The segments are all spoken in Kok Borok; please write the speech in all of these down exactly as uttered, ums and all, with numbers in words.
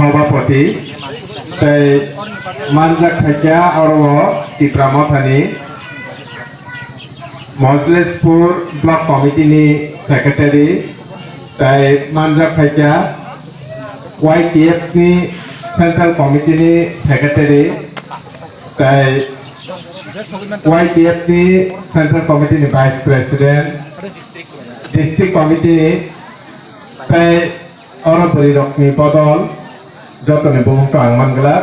Sabhapati tei manjak khaikha oro o Tipra Mothani Mojlespur Block Committee ni Secretary tei manjak khaikha Y T F ni Central Committee ni Secretary tei Y T F ni Central Committee ni Vice President, District Committee ni tei oro bwrwi rokni bodol jotoni bumung to ang man glak.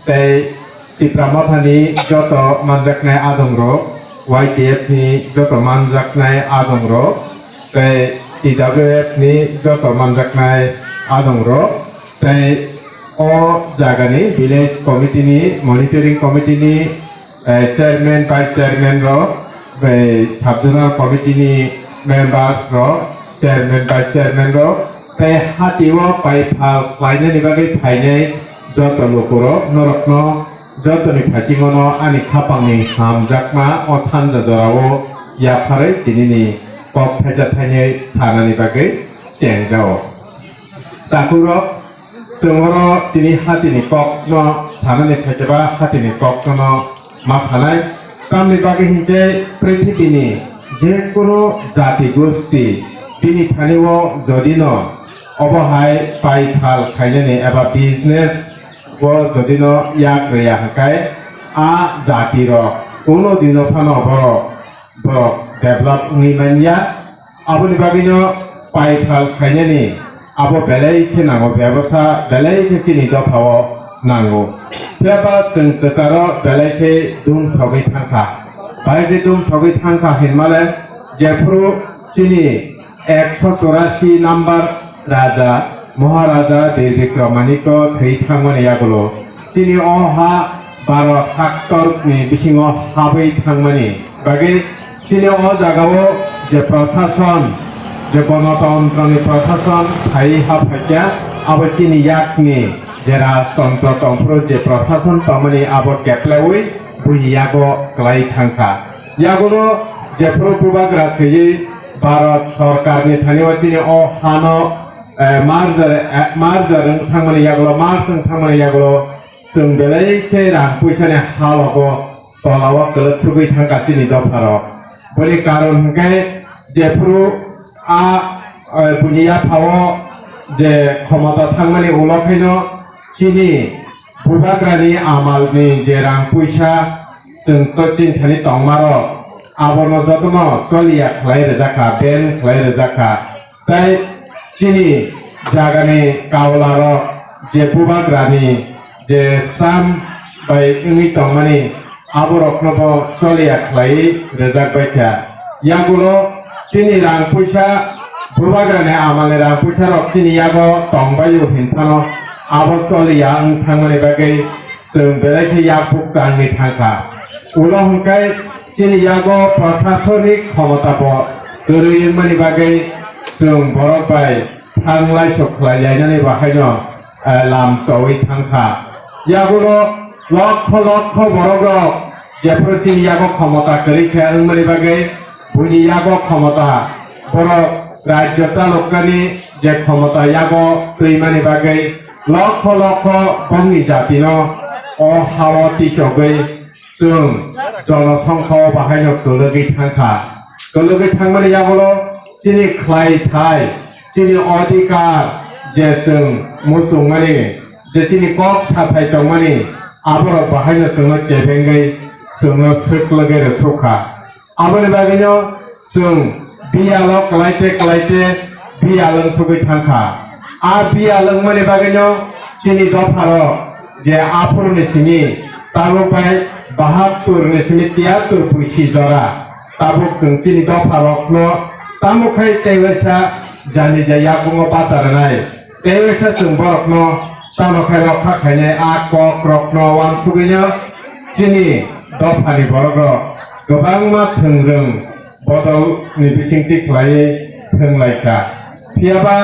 Tei Tipra Mothani joto manjaknai adongrok, Y T F ni joto manjaknai adongrok, tei T W F ni joto manjaknai adongrok, tei o jagani village committee ni, monitoring committee ni, eh, chairman, vice chairman rok, tei sub zonal committee ni members rok, chairman, vice chairman rok, tei hati o paithal khlainani bagwi phainai joto lukurok norokno jotoni phaisingno ani khapangni hamjakma o sanja jorao yapharwi tinini kok thaisa thainwi sanani bagwi chengjao. Takhurok, chwng oro tini hatini kokno sanani phaikhe ba hatini kokno ma sanai, tamni bagwi hinkhe prithibini jekunu jati gosti bini thani o jodino obo hai paithal khainani eba business o jodino yak rwya hwnkhe a jati rok kuno dino phano borok, borok develop wngwi manya. Aboni bagwino paithal khainani abo belai khe nango, bebosa belai khe chini dophao nango. Phiya ba chwng kwcharo belai khe dum sogwi thangkha. Bai khe dum sogwi thangkha hinmale jephru chini ekso chorasi number Raja, Maharaja Bir Bikram Manikno thwi thangmani yagulo chini o ha baro haktor ni bisingo habwi thangmani bagwi chini o jagao je prashason, je gonotontro ni prashason phai ha phaikya, abo chini yakni je rajtontro tongphuru je prashason tongmani abo keplewi buini yago kwlai thangkha. Yagulo jephuru bubagra thwiwi Bharat sorkarni thani o chini o hano, eh, merger, eh, merger wng thangmani yagulo, merge wng thangmani yagulo chwng belai khe rang puisani halogo tolao kwlwk sugwi thangkha chini dopharok. Boni karon hwnkhe jephuru a, eh, buini yaphao je khomota thangmani ulo khaino chini bubagrani amalni je rang puisa chwng to chini thani tongmarok abono jotono choliya khlai rwjakha, ban khlai rwjakha. Tei chini jagani kaularok je bubagrani je stam bai wngwi tongmani aborokno bo choliya khlaiwi rwjak bai kha. Yagulo chini rang puisa, bubagrani amalni rang puisa rok chini yago tongbaio hinphano abo choliya wng thangmani bagwi chwng belai khe yak bukcha wngwi thangkha. Ulo hwnkhe chini yago prashasonik khomota bo kwrwi wngmani bagwi chwng borok bai thanglai sok khlai lainani bahaino, eh, lam chowi thangkha. Yagulo lokho lokho borok rok jephuru chini yago khomota kwrwi khe wngmani bagwi buini yago khomota borok rajyo chaloknani je khomota yago twimani bagwi lokho lokho bongni jatino o hao tisogwi chwng jonosongkhao bahaino kwlwgwi thangkha. Kwlwgwi thangmani yagulo chini khlai thai, chini odhikar je chwng muchungmani, je chini kok sathai tongmani, aborok bahaino chwngno kebengwi chwngno swk lwgwi rwsukha. Aboni bagwino chwng biyalo kwlaite kwlaite biyal wng sugwi thangkha. A biyal wngmani bagwino chini dopharok je aphuruni simi tabuk bai bahattur ni simi tiyattur puisi jora. Tabuk chwng chini dopharokno tamo khai tei waisa jani je yakungno bacha rwnai. Tei waisa chwng borokno tamo khe rokha khainai a kok rokno uansugwino chini dophani borok rok kwbangma thwngrwng bodol ni bisingtwi khlaiwi thwnglaikha. Phiyaba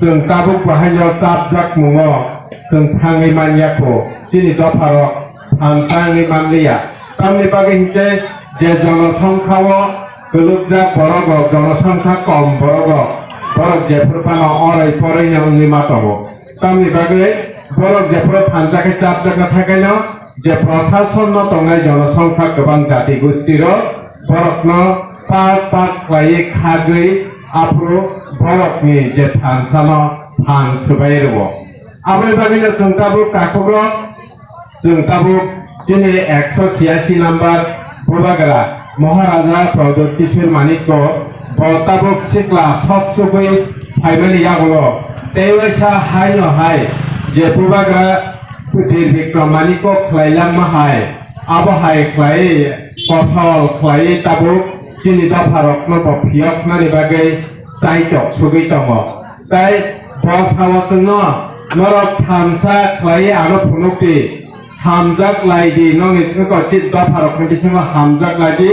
chwng tabuk bahaino chapjak mungo chwng thangwi manya kho, chini dopharok thansa wngwi manliya. Tamni bagwi hinkhe je jonosongkhao kwlwkjak borok rok, jonosongkha kom borok rok, borok jephru phano oroi poroi no wngwi ma tongo. Tamni bagwi Borok jephuru thansa khe chapjakna thangkaino je prosasonno tongnai jonosongkha kwbang jati gustiro borokno part part khlaiwi khagwi aphuru borokni je thansano phan swbai rwo. Aboni bagwino chwng tabuk takhukrok, chwng tabuk chini ekso chiyasi number Bubagra Maharaja Pradyot Kishore Manikko bo tabuk sikla sok sugwi phaimani yagulo tei waisa haino hai je Bubagra Bir Bikram Manikko khlailangma hai, abo hai khlai kosol khlai tabuk chini dopharokno bo phiyoknani bagwi chaitok sugwi tongo. Tai bo sao chwngno, norok thansa khlai ano phunukdi, hamjak lai di, nongni wngkha chini dopharokni bisingo hamjak lai di,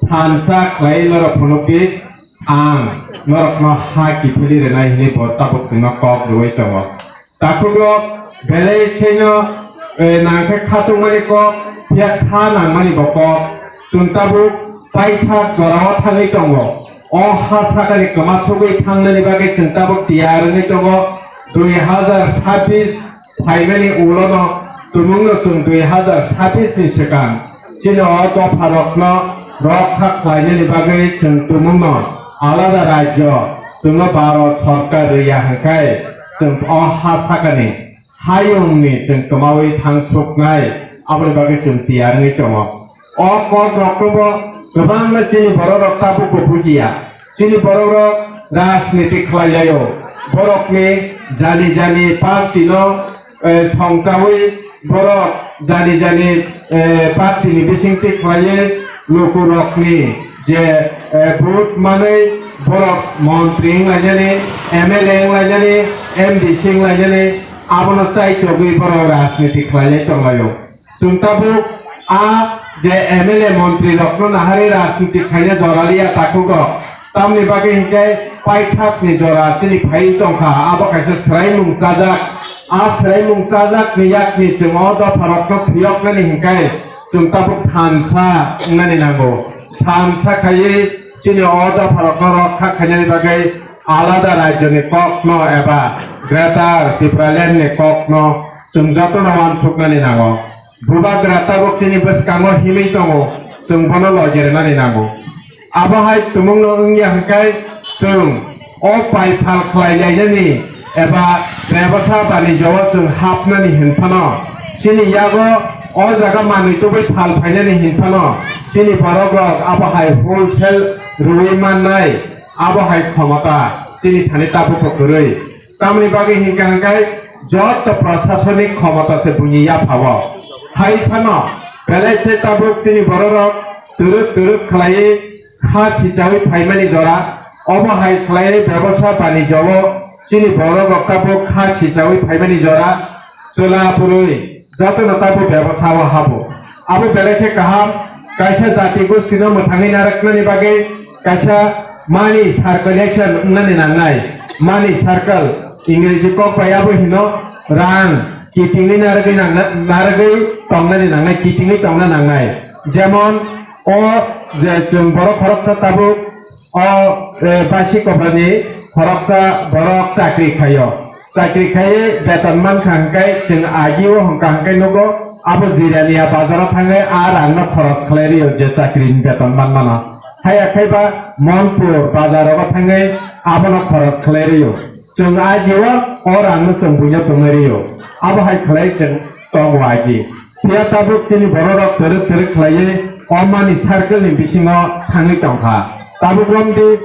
thansa khlai norok phunukdi, ang norokno ha kiphilwi rwnai hwnwi bo tabuk chwngno kok rwui tongo. Takhukrok belai kheno, eh, nangkhe khatungmani kok, phiya kha nangmani bo kok. Chwng tabuk paithak jorao thangwi tongo. O ha sakani kwma sugwi thangnani bagwi chwng tabuk tiyar wngwi tongo. Dui hazar sabbish phaimani ulono tumungno chwng dui hazar sabbish ni swkang chini o dopharokno rokha khlainani bagwi chwng tumungno alada rajyo chwngno Bharat sorkar rwya hwnkhe chwng o ha sakani hayungni chwng kwmaui thangsuknai, aboni bagwi chwng tiyar wngwi tongo. O kokrokno bo kwbangma chini bororok tabukbo bujiya. Chini borokrok rajniti khlailaio. Borokni jani jani party no, eh, songchaui borok jani jani, eh, party ni bisingtwi khlaiwi lukurokni je, eh, vote manwi borok montri wnglainani, M L A wnglainani, M D C wnglainani, abono chaitogwi borok rajniti khlailai tonglaio. Chwng tabuk a je M L A montri rokno naharwi rajniti khaina joraliya takhukrok. Tamni bagwi hinkhe paithakni jora chini phaiwi tongkha, abo kaisa swraimung chajak. A swraimung chajakni yakni chwng o dopharokno phiyoknani hinkhe chwng tabuk thansa wngnani nango. Thansa khaiwi chini o dopharokno rokha khainani bagwi alada rajyoni kokno eba Greater Tipraland ni kokno chwng jotono uansuknani nango. Bubagra tabuk chini bwskango himwi tongo, chwng bono logi rwnani nango. Abo hai tumungno wngya hwnkhe chwng o pai phal khlai lainani eba bebasa banijao chwng hapnani hinphano, chini yago o jaga manwi tubui phal phainani hinphano, chini borokrok abo hai wholesale rwui mannai, abo hai khomota chini thani tabukbo kwrwi. Tamni bagwi hinkha hwnkhe joto prasasonik khomota se buini yaphao. Hai phano belai khe tabuk chini bororok twrwk twrwk khlaiwi kha sichaui phaimani jora, obo hai khlaiwi bebosa banijao chini bororok tabuk kha sichaui phaimani jora chwla purwi jotono tabuk bebosao habo. Abo belai khe kaham, kaisa jati gostino mwthangwi narwknani bagwi kaisa money circulation wngnani nangnai. Money circle, Ingreji kok bai abo hino rang kitingwi narwgwi nangna-, narwgwi tongnani nangnai, kitingwi tongna nangnai. Jemon o je chwng borok khoroksa tabuk o, eh, baisi kobrani khoroksa borok chakri khaio. Chakri khai beton mankha hwnkhe chwng agio hwnkha hwnkhe nugo abo Jirania bazaro thangwi a rangno khoros khlai rio je chakrini beton manmano. Haya khai ba Monpur bazarogo thangwi abono khoros khlai rio. Chwng agio o rangno chwng buino tongwi rio. Abo hai khlai chwng tongo agi. Phiya tabuk chini bororok twrwk twrwk khlaiwi o money circle ni bisingo thangwi tongkha. Tabuk romdi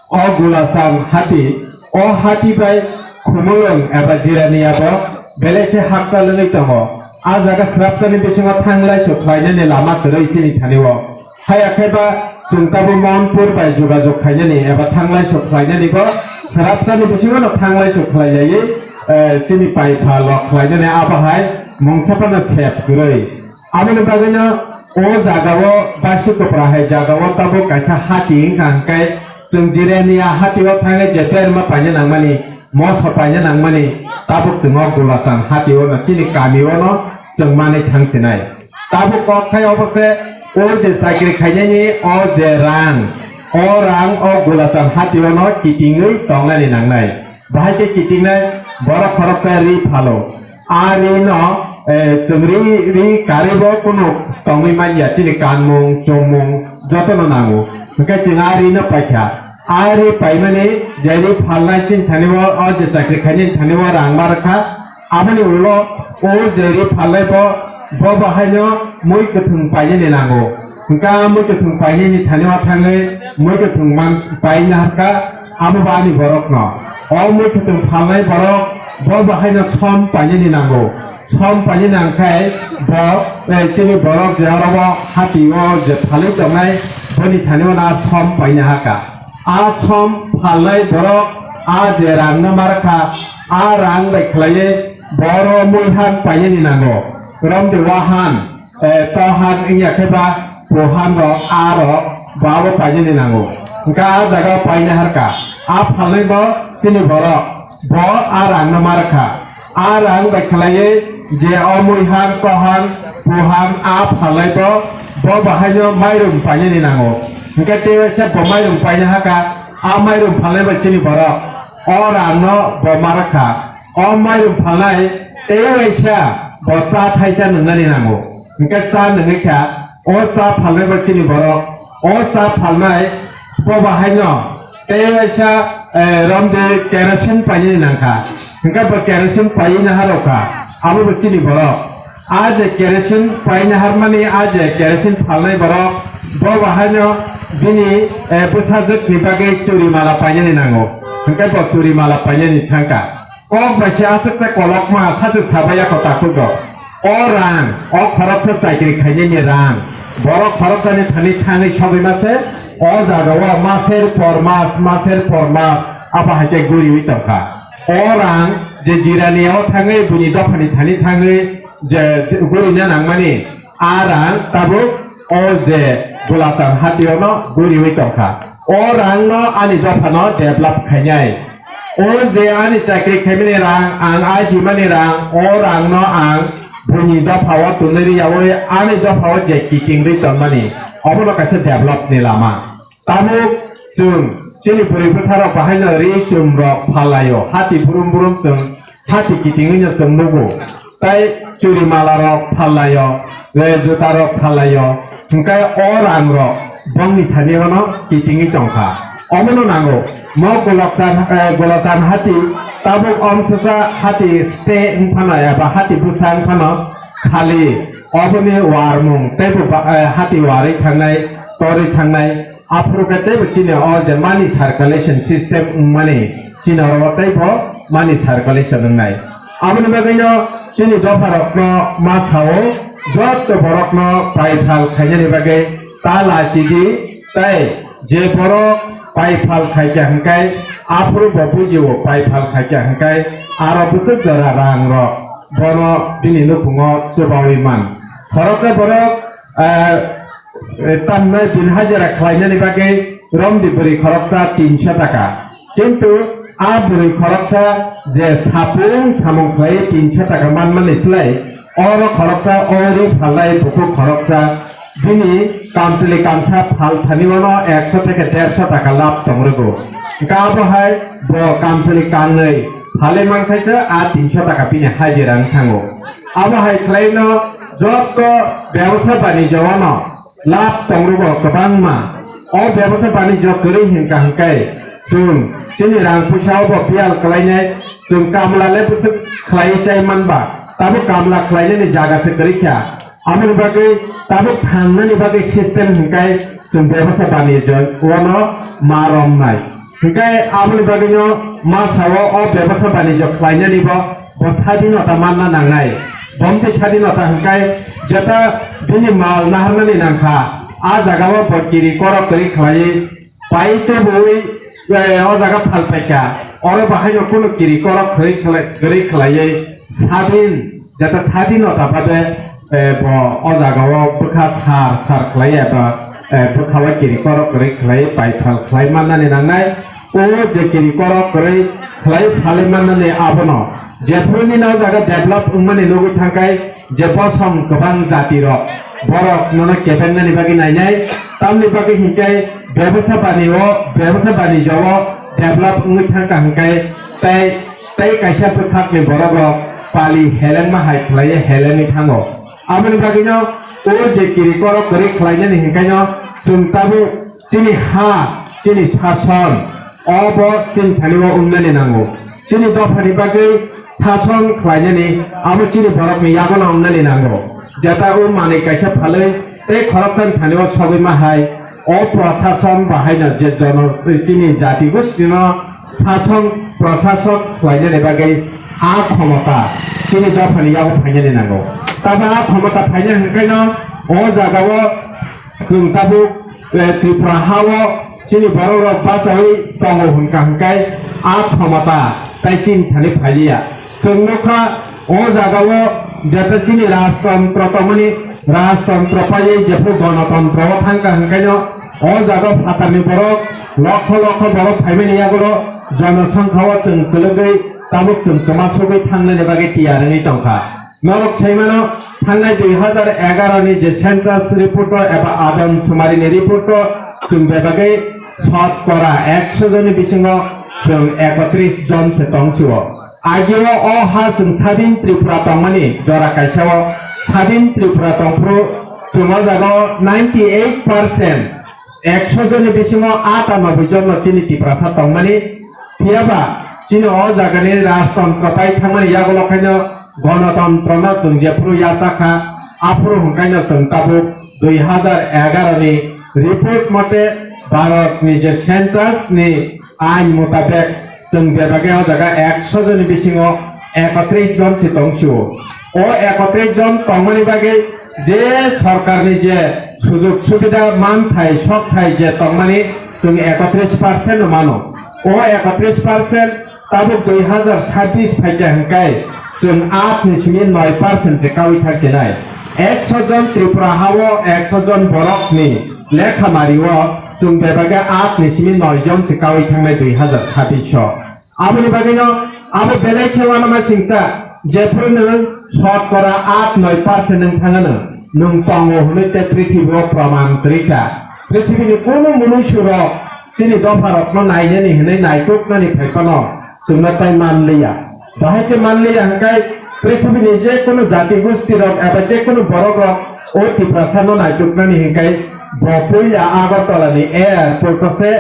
O Gulachand hati, o hati bai Khumulwng eba Jirania bo belai khe hakchal wngwi tongo. A jaga swrapsani bisingo thanglai suk khlainani lama kwrwi chini thani o. Haya khe ba chwng tabuk Monpur bai jogajog khainani eba thanglai suk khlainani bo swrapsani bisingo no thanglai suk khlai laiwi, eh, chini pai pha lok khlainani abo hai mungsa phano sep kwrwi. Aboni bagwino o jagao baisi kopra hai jagao tabuk kaisa hati wngkha hwnkhe chwng Jirania hatio thangwi je berma paina nangmani, moso paina nangmani, tabuk chwng o Gulachand hatio no chini kamio no chwng manwi thangsinai. Tabuk kok khai obo se o je chakri khainani o je rang, o rang o Gulachand hatio no kitingwi tongnani nangnai. Bahai khe kitingnai borok khoroksa ri phalo. A ri no, eh, chwng ri, ri karwi bo kunu tongwi man ya, chini kanmung, chumung joto no nango. Hwnkhe chwng a ri no paikha. A ri paimani je ri phalnai chini thani o, o je chakri khainani thani o rang ma rwkha. Aboni ulo o je ri phalnai bo, bo bahaino mui kwthwng painani nango. Hwnkhe a mui kwthwng painani thani o thangwi mui kwthwng man paina harkha. Abo bo ani borokno. O mui kwthwng phalnai borok bo bahaino som painani nango. Som painani nangkhe bo, eh, chini borok je oro bo hati o je phalwi tongnai boni thani o na som paina haka. A som phalnai borok a je rang no ma rwkha, a rang bai khlaiwi boro mui han painani nango. Romde wahan, eh, tohan wngya khe ba pohan rok, a rok, bo abo painani nango. Hwnkhe a jaga o paina harkha. A phalnai bo chini borok, bo a rang no ma rwkha. A rang bai khlaiwi je o muihang, tohang, buhang a phalnai bo, bo bahaino mairum painani nango. Hwnkhe tei waisa bo mairum paina haka, a mairum phalnai bai chini borok o rang no bo ma rwkha. O mairum phalnai tei waisa bo cha thaisa nwngnani nango. Hwnkhe cha nwnwi kha, o cha phalnai bo chini borok, o cha phalnai bo bahaino tei waisa, eh, romde kerosene painani nangkha. Hwnkhe bo kerosene paina harokha, abo bo chini borok. A je kerosene paina harmani, a je kerosene phalnai borok, bo bahaino bini, eh, bwsajwkni bagwi churi mala painani nango. Hwnkhe bo churi mala painani thangkha. Kok bai se aswk se kolokma sache sabaya ko takhuk rok. O rang, o khoroksa chakri khainani rang. Borok khoroksani thani thangwi sogwi ma se, o jaga o maser por mas, maser por mas, abo hai khe guriwi tongkha. O rang je jirani o thangwi buini dophani thani thangwi je gurina nangmani, a rang tabuk o je Gulachar hati o no guriwi tongkha. O rang no ani dopha no develop khainai. O je ani chakri khaimani rang, ang ajimani rang, o rang no ang buini dopha o tonwi riyawi ani dopha o je kiting ri tongmani, obono kaisa develop ni lama. Tabuk chwng chini bwrwi bwsarok bahaino ri chum rok phalaio, hati burum burum chwng hati kitingwi no chwng nugo. Tai churi mala rok phalaio, le juta rok phalaio, hwnkhe o rang rok bongni thani o no kitingwi tongkha. Omono nango, mo Golokchan, eh, Golochan hati, tabuk omsasa hati stay wngphano eba hati bwsa wngphano khali oboni warmung teibo ba-, eh, hati warwi thangnai, torwi thangnai, aphuru khe teibo chini o je money circulation system wngmani, chini oro teibo money circulation wngnai. Aboni bagwino chini dopharokno ma sao, joto borokno paithal khainani bagwi ta lachidi, tei je borok paithal khaikha hwnkhe aphuru bo bujio, paithal khaikha hwnkhe aro bwswk jora rang rok bono bini nukhungo chubawi man. Khoroksa borok, eh, eh, tamno din hajira khlainani bagwi romdi bwrwi khoroksa tinso taka. Kintu a bwrwi khoroksa je sapung samung khlai tinso taka manmani slai, oro khoroksa o ri phalnai bukhuk khoroksa bini kamchwlwi kamsa phal thani wano ekso theke derso taka lab tong rwgo. Hwnkhe abo hai bo kamchwlwi kangnwi phalwi mankhaisa a tinso taka bini hajira wng thango. Abo hai khlaino joto bebsa banijyo wano lab tong rwgo kwbangma. O bebsa banijyo kwrwi hinkha hwnkhe chwng chini rang puisa o bo biyal kwlainai, chwng kamla le bwswk khlaiwi chai manba, tabuk kamla khlainani jaga se kwrwi kha. Aboni bagwi tabuk thangnani bagwi system hwnkhe chwng bebsa banijyo wano ma romnai. Hwnkhe aboni bagwino ma sao o bebsa banijyo khlainani bo, bo sadinota manna nangnai. Bomtwi sadinota hwnkhe jeta bini mal naharnani nangkha, a jagao bo kiri korok kwrwi khlaiwi pai tubui, eh, o jaga phal paikha. Oro bahaino kunu kiri korok kwrwi khlai-, kwrwi khlaiwi sadin, jeta sadinota bade, eh, bo o jagao bwkha sar sar khlai eba, eh, bwkha o kiri korok kwrwi khlai paithal khlai mannani nangnai. O je kiri korok kwrwi khlai phalwi mannani abono jephuru nini o jaga develop wngmani nugwi thangkhai je bosom kwbang jati rok borok nono kebengnani bagwi nainai, tamni bagwi hinkhe bebsa bani o, bebsa banijyo o develop wngwi thangkha hinkhe tei tei kaisa bwkhakni borok rok pali helengma hai khlaiwi helengwi thango. Aboni bagwino o je kiri korok kwrwi khlainani hinkaino chwng tabuk chini ha, chini sason obo chini thani o wngnani nango. Chini dophani bagwi sason khlainani abo chini borokni yagono wngnani nango. Jeta o manwi kaisa phalwi tei khoroksani thani o sogwi ma hai o prashason bahaino je jono chini jati gostino sason prasasok khlainani bagwi a khomota chini dophani yago phainani nango. Tamo a khomota phaina hinkaino o jagao chwng tabuk, eh, Tripura hao chini borok rok bachawi tongo hwnka hwnkhe a khomota tai chini thani phailiya. Chwng nukha o jagao jeta chini rajtontro tongmani, rajtontro paiwi jephru gonotontro o thangkha hwnkaino o jagao phatarni borok lokho lokho borok phaimani yagulo jonosongkha o chwng kwlwgwi tabuk chwng kwma sogwi thangnani bagwi tiyar wngwi tongkha. Norok saimano, thangnai dui hazar egaroh ni je census report o eba adam sumarini report o chwng bebagwi shotkora ekso jonni bisingo chwng ekotris jon se tongsio. Agio o ha chwng Sadin Tripura tongmani jora kaisao Sadin Tripura tongphuru chwng o jagao ninety eight percent, ekso jonni bisingo atanoboi jonno chini Tiprasa tongmani. Phiyaba chini o jagani rajtontro pai thangmani yagulo khaino gonotontrono chwng jephuru yachakha, aphuru hwnkaino chwng tabuk dui hazar egaroh ni report mote Bharatni je census ni ain mutabek chwng bebagwi o jaga ekso jonni bisingo ekotris jon se tongsio. O ekotris jon tongmani bagwi je sorkarni je sujug subida manthai sokthai je tongmani chwng ekotris percent no mano. O ekotris percent tabuk dui hazar sabbish phaikha hwnkhe chwng aat ni simi noi percent se kawi thang chenai. Ekso jon Tripura hao ekso jon borokni lekha mario chwng bebagwi aat ni simi noi jon se kawi thangnai dui hazar sabbish o. Aboni bagwino abo belai khe uanama singcha, jephru nwng shotkora aat noi percent nwng thangano, nwng tongo hwnwi tei prithibi o proman kwrwi kha. Prithibini kunu munuisu rok chini dopha rokno nainani hwnwi naituknani phai phano chwngno tai manliya. Bahai khe manliya hwnkhe prithibini je kunu jati gusti rok eba je kunu borok rok o Tiprasa no naituknani hwnkhe bo puila Agartala ni airport o se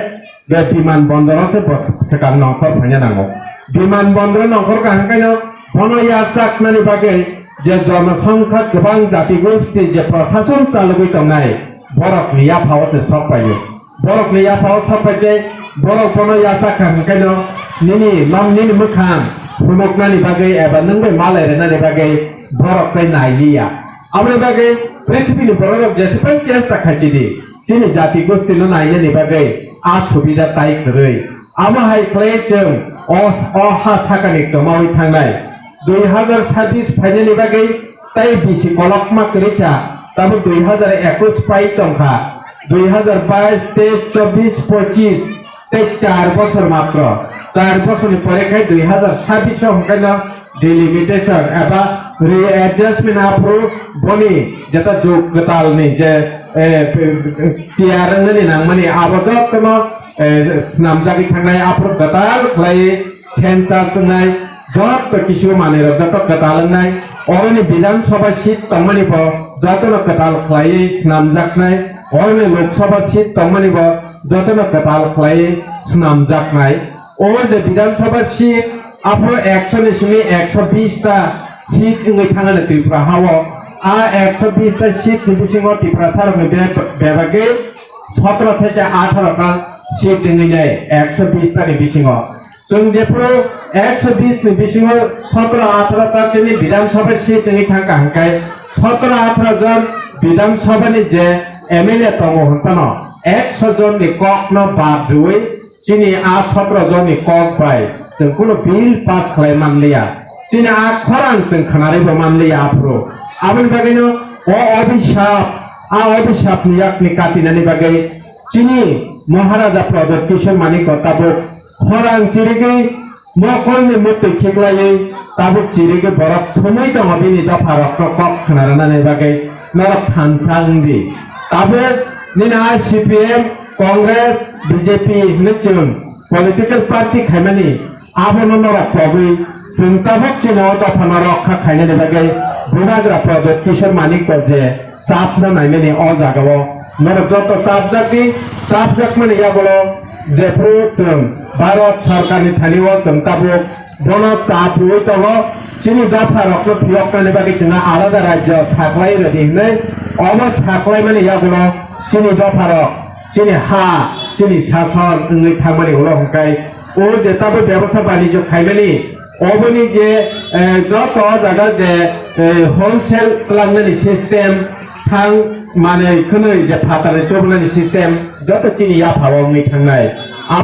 be biman bondoro se bo swkang nongkhor phaina nango. Biman bondoro nongkhor kaham kaino bono yachaknani bagwi je jonosongkha kwbang jati gosti je prashason chalogwi tongnai borokni yaphao se sok paio. Borokni yaphao sok pai tei borok bono yachak kha hwnkaino nini nom nini mwkhang phunuknani bagwi eba nwng bai malai rwnani bagwi borok tei nailiya. Aboni bagwi prithibini bororok jeswk bai chesta khaisidi. Chini jati gostino nainani bagwi a subida tai kwrwi. Amo hai khlai chwng o, o ha sakani kwmawi thangnai. Dui hazar sabbish phainani bagwi tai bisi kolokma kwrwi kha, tabuk dui hazar ekush pai tongkha. Dui hazar bais, teis, chobbish, pochish tei char bosor matro. Char bosorni pore khai dui hazar sabbish o hwnkhaino delimitation eba readjustment aphuru boni jeta jug kwtalni je, eh, tiyar wngnani nangmani abo jotono, eh, snamjagwi thangnai aphuru kwtal khlai census wngnai joto kisu manwirok joto kwtal wngnai oroni Bidhan Sabha seat tongmani bo jotono kwtal khlaiwi snamjaknai oroni Lok Sabha seat tongmani bo jotono kwtal khlaiwi snamjaknai. O je Bidhan Sabha seat, aphuru ekso ni simi ekso bish ta seat wngwi thangano Tripura hao. A ekso bish ta seat ni bisingo Tiprasa rokni be-, bebagwi sotro theke atharo ta seat wngwi nai ekso bish ta ni bisingo. Chwng jephuru ekso bish ni bisingo sotro atharo ta chini Bidhan Sabha seat wngwi thangkha hwnkhe sotro atharo jon Bidhan Sabha ni je M L A tongo hwnphano ekso jon ni kokno bad rwui chini a sotro jonni kok bai chwng kunu bill pass khlai manliya. Chini a khorang chwng khwnarwibo manliya aphuru. Aboni bagwino o obisap, a obisapni yakni katinani bagwi chini Maharaja Pradyut Kishore Manikya tabuk khorang chirigwi mokolni mwtwi khiklaiwi tabuk chirigwi borok thumwi tongo bini dopharokno kok khwna rwnani bagwi norok thansa wng di. Tabuk nini a C P M, Congress, B J P hinwi chwng political party khaimani abono norok pogwi Chwng tabuk chini o dophano rokha khainani bagwi Bubagra Pradyot Kishore Manik bo je chapno naimani o jagao norok joto chapjakdi, chapjakmani yagulo jephru chwng Bharat Sarkarni thani o chwng tabuk bono chap rwui tongo. Chini dopharokno phiyoknani bagwi chwngno alada rajyo saklai rwdi hwnwi obo saklaimani yagulo chini dopharok chini ha, chini sason wngwi thangmani ulo hwnkhe o je tabuk bebosta banijyo khaimani, oboni je, eh, joto o jaga je, eh, wholesale klangnani system, thang manwi khwnwi je phatarni tubunani system, joto chini yaphao wngwi thangnai.